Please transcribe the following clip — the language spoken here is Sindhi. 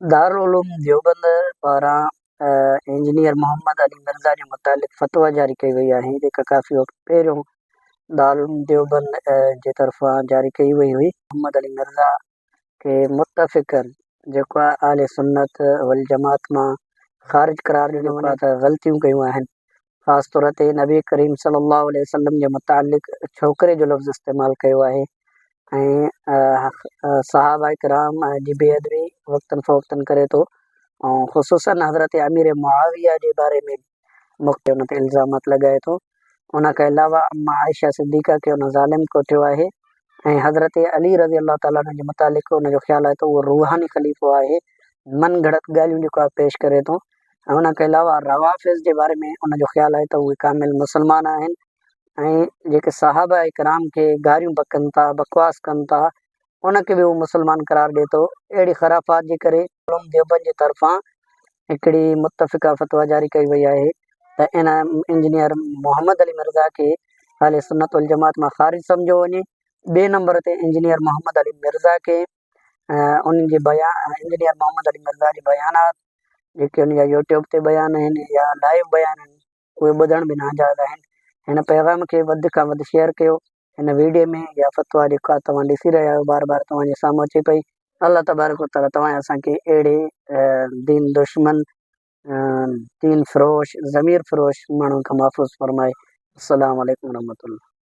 دارالعلوم ديوبند پاران انجنيئر محمد علي مرزا جي متعلق فتويٰ جاري ڪئي وئي آهي، جيڪا ڪافي وقت پهريون دارالعلوم ديوبند جي طرفان جاري ڪئي وئي هئي. محمد علي مرزا کي متفقاً جيڪو آهي اهل سنت والجماعت مان خارج قرار ڏنو وڃي ته غلطيون ڪيون آهن، خاص طور تي نبي ڪريم صلي الله عليه وسلم جي متعلق ڇوڪري جو لفظ استعمال ڪيو آهي ۽ صحابه ڪرام جي بي ادبي وقتن فوقتن ڪري ٿو ۽ خصوصاً حضرت امير معاويه جي باري ۾ مختلف ان تي الزامات لڳائي ٿو. ان کان علاوه اما عائشه صديقه کي ان ظالم ڪوٺيو آهي ۽ حضرت علي رضي الله تعالٰي عنه جي متعلق ان جو خيال آهي ته اهو روحاني خليفو آهي، من گهڙت ڳالهيون جيڪو آهي پيش ڪري ٿو ۽ ان کان علاوه روافض جي باري ۾ ان جو خيال آهي ته اهي ڪامل مسلمان آهن ۽ جيڪي صحابه ڪرام کي گاريون بڪن ٿا، بڪواس ڪن ٿا، ان کي به هو مسلمان قرار ڏئي ٿو. اهڙي خرافات جي ڪري علوم ديوبند جي طرفان هڪڙي متفقه فتويٰ جاري ڪئي وئي آهي ته ان انجنيئر محمد علي مرزا کي اهل سنت والجماعت مان خارج سمجهيو وڃي. ٻئي نمبر تي انجنيئر محمد علي مرزا کي ان جي بيان انجنيئر محمد علي مرزا جي بيانات جيڪي ان جا يوٽيوب تي بيان آهن يا لائيو بيان آهن اهي ٻڌڻ به ناجائز آهن. هن پيغام کي وڌ کان وڌ شيئر ڪيو. هن ويڊيو ۾ اها فتويٰ جيڪا توهان ڏسي رهيا آهيو بار بار توهان جي سامهون اچي پئي. الله تبارڪ و تعالي توهان ۽ اسان کي اهڙي دين دشمن، دين فروش، ضمير فروش ماڻهن کان محفوظ فرمائي. السلام عليڪم ورحمة الله.